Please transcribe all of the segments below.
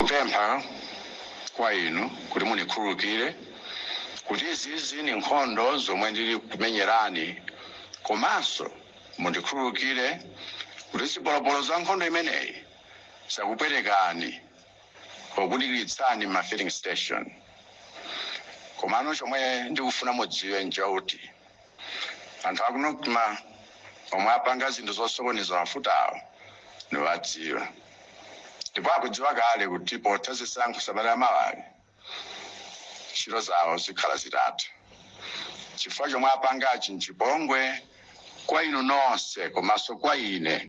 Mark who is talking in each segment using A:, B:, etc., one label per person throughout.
A: Kupempha kwa inu kuti munikhululukire kuti izizi ni nkhondo zomwe ndili kumenyerani, komanso mundikhululukire kuti zipolopolo za nkhondo imeneyi zakupwetekani pokudikiritsani ma filling station. Komano chomwe ndikufuna mudziwe nchoti anthu aku NOCMA omwe apanga zinthu zosokoneza mafutawo niwadziwa, ndipo akudziwa kale kuti potha zisankho sabata yamawali ntchito zawo zikhala zitatha, chifukwa chomwe apangachi nchipongwe kwa inu nonse komanso kwa ine.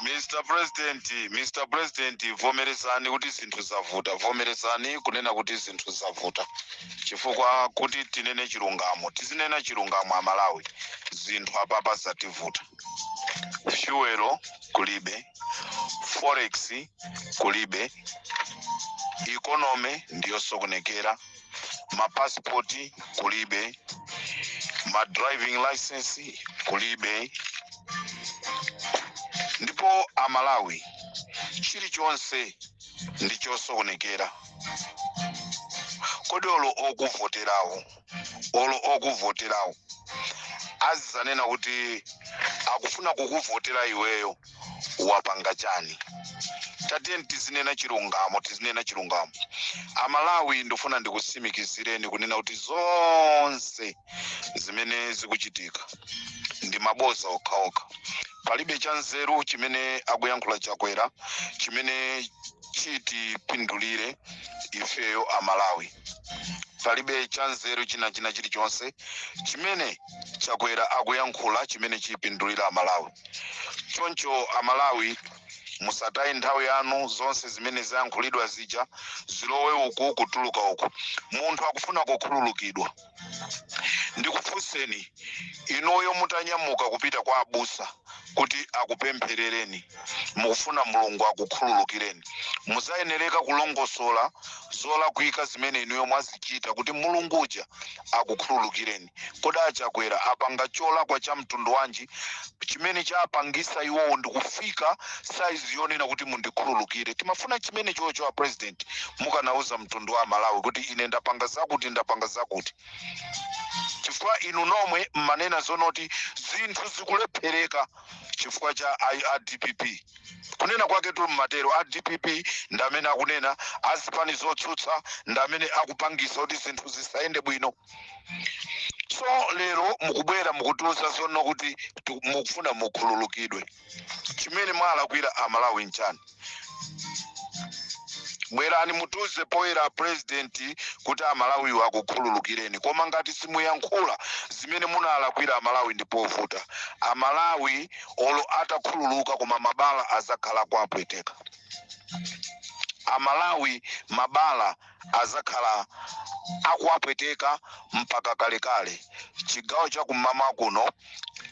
B: Mr President, Mr President, vomerezani kuti zinthu zavuta. Vomerezani kunena kuti zinthu zavuta, chifukwa kuti tinene chilungamo, tizinena chilungamo Amalawi, zinthu apapa zativuta. Fuel kulibe, forex kulibe, economy ndiyosokonekera, mapasipoti kulibe, ma driving license kulibe, ndipo Amalawi chilichonse ndi chosokonekera. Kodi olo okuvoterawo azizanena kuti akufuna kukuvotera iweyo, wapanga chani? Tatiyeni tizinena chilungamo, tizinena chilungamo Amalawi. Ndifuna ndikutsimikizireni kunena kuti zonse zimene zikuchitika ndi maboza okhaokha. Palibe cha nzeru chimene akuyankhula Chakwera chimene chitipindulire ifeyo Amalawi. Palibe cha nzeru china chilichonse chimene Chakwera akuyankhula chimene chipindulira Amalawi. Choncho Amalawi, musataye nthawi yanu. Zonse zimene zayankhulidwa zija zilowe uku kutuluka uku. Munthu akufuna kukhululukidwa. Ndikufunseni inuyo, mutanyamuka kupita kwa abusa kuti akupempherereni, mukufuna Mulungu akukhululukireni, muzayenereka kulongosola zolakwika zimene inuyo mwazichita kuti Mulungu uja akukhululukireni. Kodi aChakwera apanga cholakwa cha mtundu wanji chimene chapangisa iwowo ndikufika saizi yonena kuti mundikhululukire? Timafuna chimene chocho a President, mukanauza mtundu wa Malawi kuti ine ndapanga zakuti, ndapanga zakuti, chifukwa inu nomwe mmanena zonoti zinthu zikulephereka chifukwa cha a DPP. Kunena kwake tu mmatero, a DPP ndi amene akunena, azipani zotsutsa ndi amene akupangisa kuti zinthu zisayende bwino. So lero mukubwera mukutiuza zono kuti mukufuna mukhululukidwe. Chimene mwalakwira Amalawi nchani? Bwerani mutuze poyera, President, kuti Amalawiwo akukhululukireni. Koma ngati simuyankhula zimene munalakwira Amalawi, ndi povuta. Amalawi olo atakhululuka, koma mabala azakhala kuapweteka. Amalawi mabala azakhala akuapweteka mpaka kalekale. Chigawo chakummawa kuno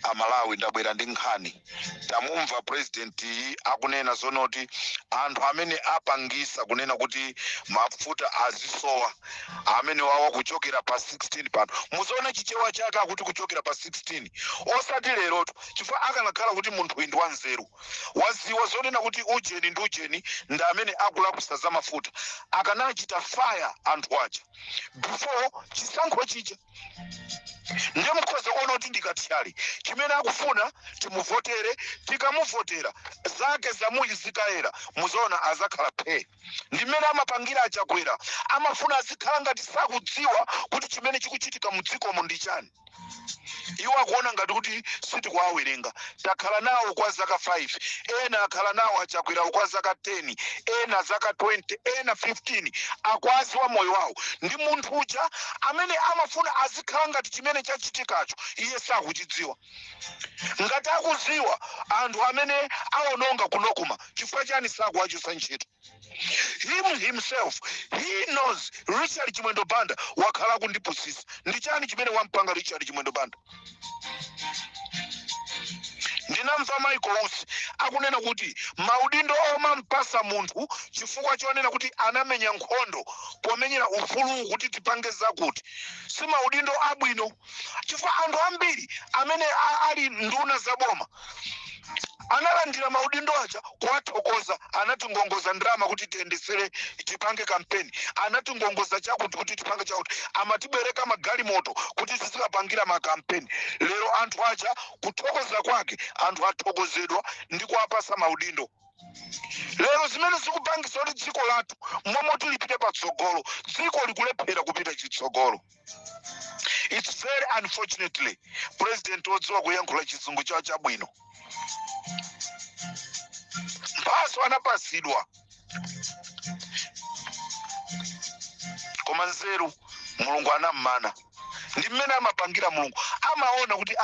B: Amalawi, ndabwera ndi nkhani. Tamumva President akunena zonoti anthu amene apangisa kunena kuti mafuta azisowa amene wawa kuchokera pa 16 pano. Muzaona Chichewa chake akuti kuchokera pa 16, osati lerotu, chifukwa akanakhala kuti munthu uyu ndi wanzeru, waziwa zonena kuti ujeni ndi ujeni ndi amene akulakwisa za mafuta, akanachita fire anthu aja before chisankho chija. Ndiye mukhoza kuona kuti ndikathyali. Chimene akufuna timuvotere, tikamuvotera zake zamuyi zikayera, muzaona azakhala phe. Ndi mmene amapangira aChakwera, amafuna azikhala ngati sakudziwa kuti chimene chikuchitika mu dzikomo ndi chani. Iwo akuona ngati kuti sitikuwawerenga. Takhala nawo kwa zaka 5, ena akhala nawo aChakwerawo kwa zaka 10, ena zaka 20, ena 15. Akwaziwa moyo wawo. Ndi munthu uja amene amafuna azikhala ngati chimene chachitikacho iye sakuchidziwa. Ngati akuziwa anthu amene awononga kunokuma, chifukwa chani sakuwachosa ntchito? Him himself, he knows Richard Chimwendo Banda wakhala akundipusisa. Ndi chani chimene wampanga Richard Chimwendo Banda? Ndinamva Michael Usi akunena kuti maudindo omampasa munthu chifukwa chonena kuti anamenya nkhondo pomenyera ufulu kuti tipange zakuti si maudindo abwino, chifukwa anthu ambiri amene ali nduna za boma analandira maudindo aja kuwathokoza, anatingongoza ndalama kuti tiyendesere, tipange kampeni, anatingongoza chakuti kuti tipange chakuti, amatibwereka magalimoto kuti tizikapangira makampeni. Lero anthu aja kuthokoza kwake anthu athokozedwa ndi kuwapasa maudindo. Lero zimene zikupangisa kuti dziko lathu momwe lipite patsogolo, dziko likulephera kupita chitsogolo. It's very unfortunately, president wodziwa kuyankhula chizungu chawo chabwino, mphaso anapasidwa, koma nzeru Mulungu anammana. Ndi mmene amapangira Mulungu, amaona kuti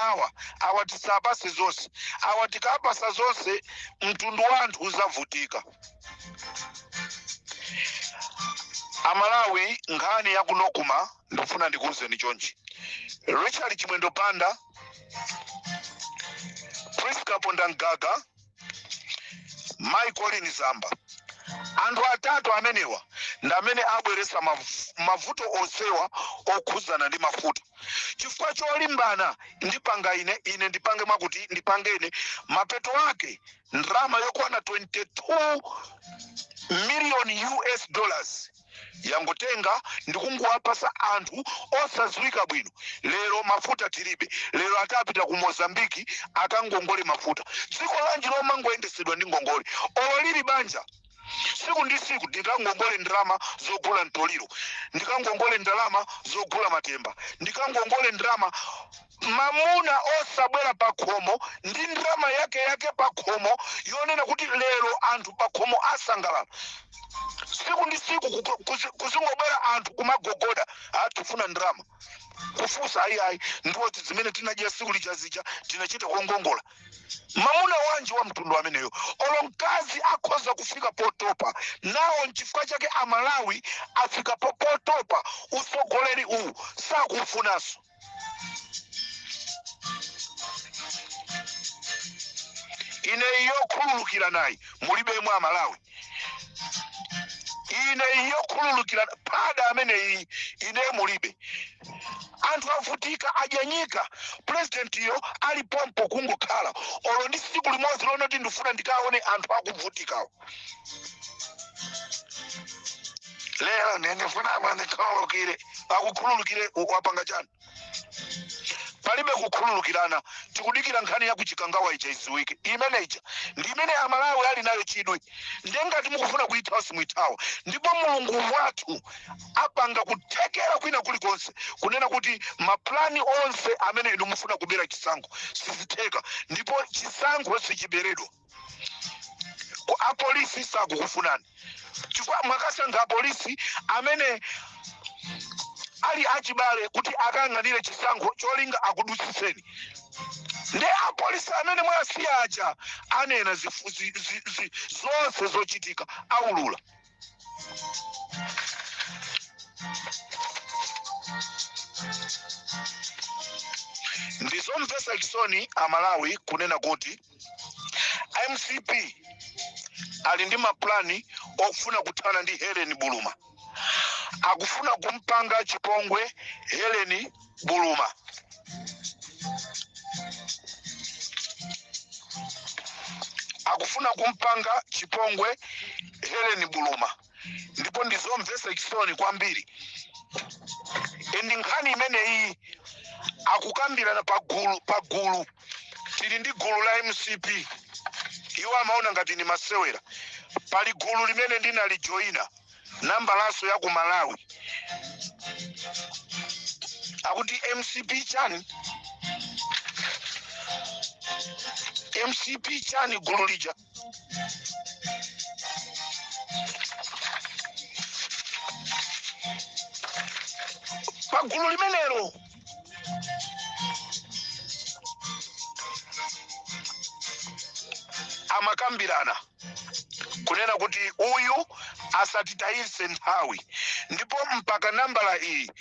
B: awa tisapase zonse, awa tikapasa zonse mtundu wa anthu uzavutika. Amalawi, nkhani yakunokuma ndikufuna ndikuwuzeni chonchi: Richard Chimwendo Banda, Priska Pondamgaga, Michael Zamba, anthu atatu amenewa ndi amene abweresa mavuto onsewa okhuzana ndi mafuta, chifukwa cholimbana ndipanga ine, ine ndipange mwakuti ndipange ine. Mapeto ake ndalama yokwana 22 million US dollars yangotenga ndikungowapasa anthu osadziwika bwino. Lero mafuta tilibe. Lero atapita ku Mozambiki akangongole mafuta. Dziko lanji lomangoyendesedwa ndi ngongole? Olo lili banja, siku ndi siku ndikangongole ndalama zogula mtoliro, ndikangongole ndalama zogula matemba, ndikangongole ndalama. Mamuna osabwera pa khomo ndi ndalama yake yake pa khomo yonena kuti lero anthu pa khomo asangalala. Siku ndi siku kuzingobwera anthu kumagogoda, atifuna ndalama, kufunsa, ayi ayi, ndiwoti zimene tinadya siku lija zija tinachita kuongongola. Mamuna wanji wa mtundu ameneyo? Olo mkazi akhoza kufika potopa nawo. Nchifukwa chake Amalawi afika potopa, usogoleri uwu sakuufunanso. Ine yokhululukira nayi mulibemo Amalawi. Ine yokhululukira pada ameneyi ine mulibe. Anthu avutika, adyanyika. President yo ali pompo kungokhala, olo ndi tsiku limodzi lonoti ndifuna ndikaone anthu akuvutikawo. Lero ndifuna ndikhululukire, akukhululukire wapanga chani? Palibe kukhululukirana. Tikudikira nkhani ya kuchikangawa ija iziwike. Imene ija ndi imene Amalawi ali nayo chidwi. Ndiye ngati mukufuna kuithawa, simuithawa. Ndipo Mulungu wathu apanga kuthekera kwina kulikonse kunena kuti maplani onse amene inu mufuna kubera chisankho sizitheka, ndipo chisankho sichiberedwa. Ku apolisi sakukufunani chifukwa mwakasankha apolisi amene ali achibale kuti akayang'anire chisankho cholinga akudutsitseni. Ndi apolisi amene mwasiya aja anena zonse zochitika, aulula. Ndizomvetsa chisoni Amalawi kunena kuti MCP ali ndi maplani ofuna kuthana ndi Helen Buluma, akufuna kumpanga chipongwe Helen Buluma. Akufuna kumpanga chipongwe Helen Buluma, ndipo ndizomvetsa chisoni kwambiri. Endi nkhani imeneyi akukambirana pagulu pagulu. Tili ndi gulu la MCP, iwo amaona ngati ni masewera. Pali gulu limene ndinalijoyina, nambalaso ya ku Malawi, akuti MCP chani, MCP chani, gulu lija. Pa gulu limenelo amakambirana kunena kuti uyu Asatitayise nthawi. Ndipo mpaka nambala iyi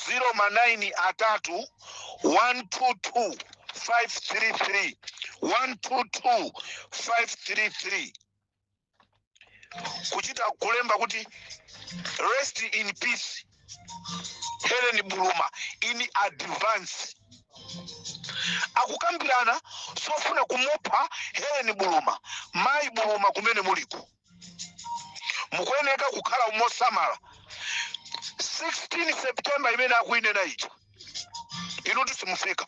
B: 0 ma 9 atatu 122 533 122 533, kuchita kulemba kuti "Rest in peace Helen Buluma" in advance. Akukambirana zofuna kumupha Helen Buluma. Mayi Buluma, kumene muliko mukuyeneka kukhala mosamala. 16 September imene akuinena ija, inu simufika.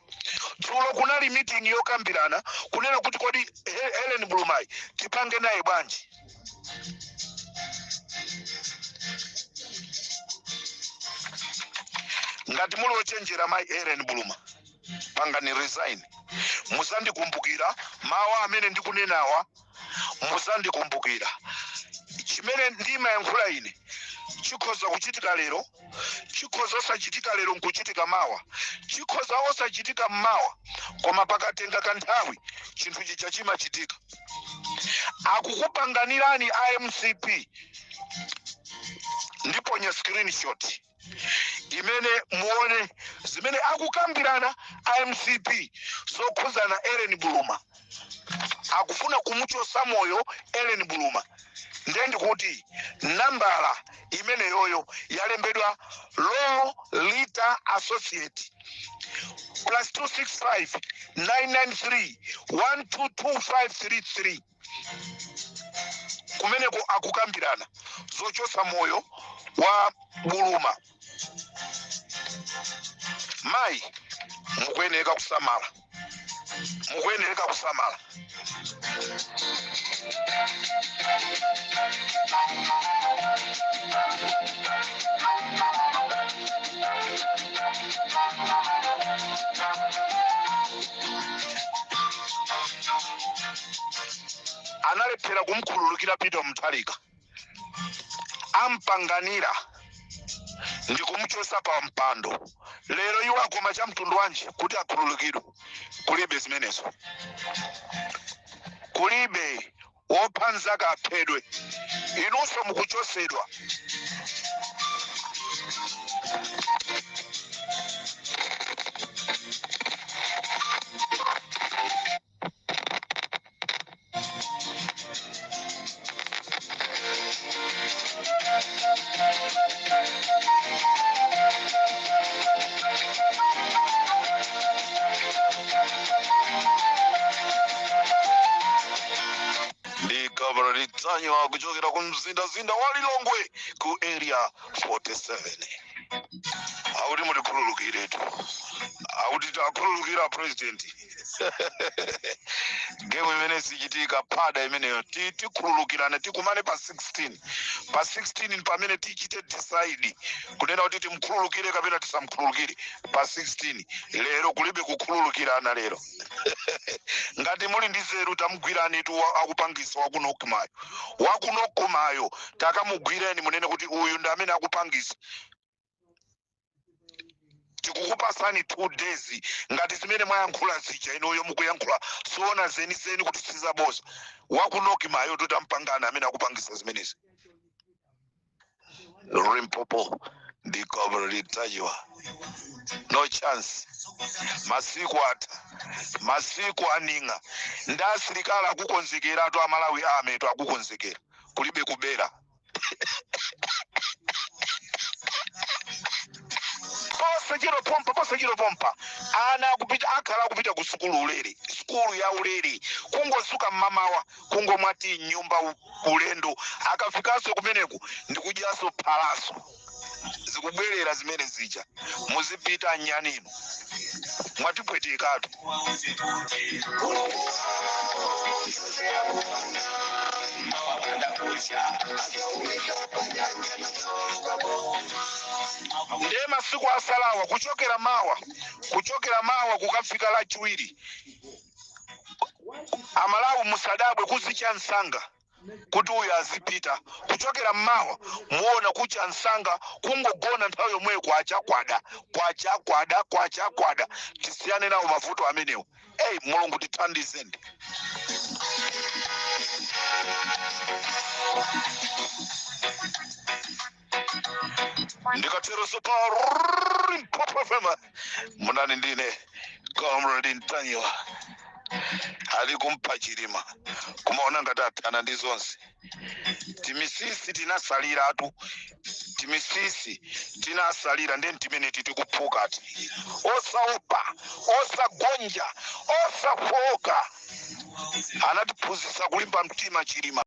B: Dzulo kunali meeting yokambirana kunena kuti kodi Helen Bulumayi tipange naye bwanji? Ngati muli ochenjera, mayi Helen Buluma, pangani resign. Muzandikumbukira mawu amene ndikunenawa, muzandikumbukira. Chimene ndimayankhula ine chikhoza kuchitika lero, chikhoza osachitika lero nkuchitika mawa, chikhoza osachitika mmawa, koma pakatenga kanthawi chinthu chija chimachitika. Akukupanganirani iMCP. Ndiponya screenshot imene muone zimene akukambirana iMCP zokhuzana Ellen Buluma. Akufuna kumuchosa moyo Ellen Buluma. Ndiye ndikuti nambala imeneyoyo yalembedwa Law Lita Associate, +265 993 122533. Kumeneko akukambirana zochosa moyo wa Buluma. Mayi, mukuyeneka kusamala, mukuyeneka kusamala. Analephera kumkhululukira Peter Mutharika, ampanganira ndi kumuchosa pa mpando. Lero iwo akoma cha mtundu wanji kuti akhululukidwe? Kulibe zimenezo, kulibe. Wopha nzake aphedwe. Inunso mukuchosedwa. Ndi Governor Ntanyiwa kuchokera ku mzinda wa Lilongwe, ku Area 47. Akuti mutikhululukiretu, akuti takhululukira president. Game imene sichitika phada imeneyo. Tikhululukirane, tikumane pa 16. Pa 16 pamene tichite decide kunena kuti timkhululukire kapena tisamkhululukire, pa 16. Lero kulibe kukhululukirana lero. Ngati muli ndi zeru, tamugwirani tu akupangisa wakunokumayo, wakunokumayo takamugwireni, munene kuti uyu ndi amene akupangisa. Tikukupasani 2 days. Ngati zimene mwayankhula zija inuyo mukuyankhula soona zenizeni kuti sizaboza, wakunokimayo tutampangana amene akupangisa zimenezi. Limpopo ndi Comrade Ntanyiwa, no chance. Masiku atha, masiku aning'a ndi asilikali akukonzekeratu. Amalawi ameto akukonzekera, kulibe kubera. Posachedwa pompa, posachedwa pompa, ana akupita, akhala akupita ku sukulu ulere, sukulu ya ulere. Kungozuka mmamawa, kungomwati nyumba ulendo, akafikanso kumeneku ndikudyaso phalaso. Zikubwerera zimene zija. Muzipita nyanino, mwatipwetekatu. Ndiye masiku asalawa, kuchokera mawa, kuchokera mawa kukafika Lachiwiri, Amalawi musadabwe kuzicha msanga kuti uyu azipita. Kuchokera mmawa muona kucha msanga, kungogona nthawi yomweyo kwacha kwada, kwacha kwada, kwacha kwada. Tisiyane nawo mavuto amenewo. Eyi, Mulungu tithandizeni. Ndikateronso pa Limpopo FM munani ndine Comrade Ntanyiwa. Ali kumpa Chilima kumaona ngati athana ndi zonse. Timisisi tinasaliratu, timisisi tinasalira, ndiye timene titikuphukati. Osaopa, osagonja, osafoka. Anatiphunzitsa kulimba mtima Chilima.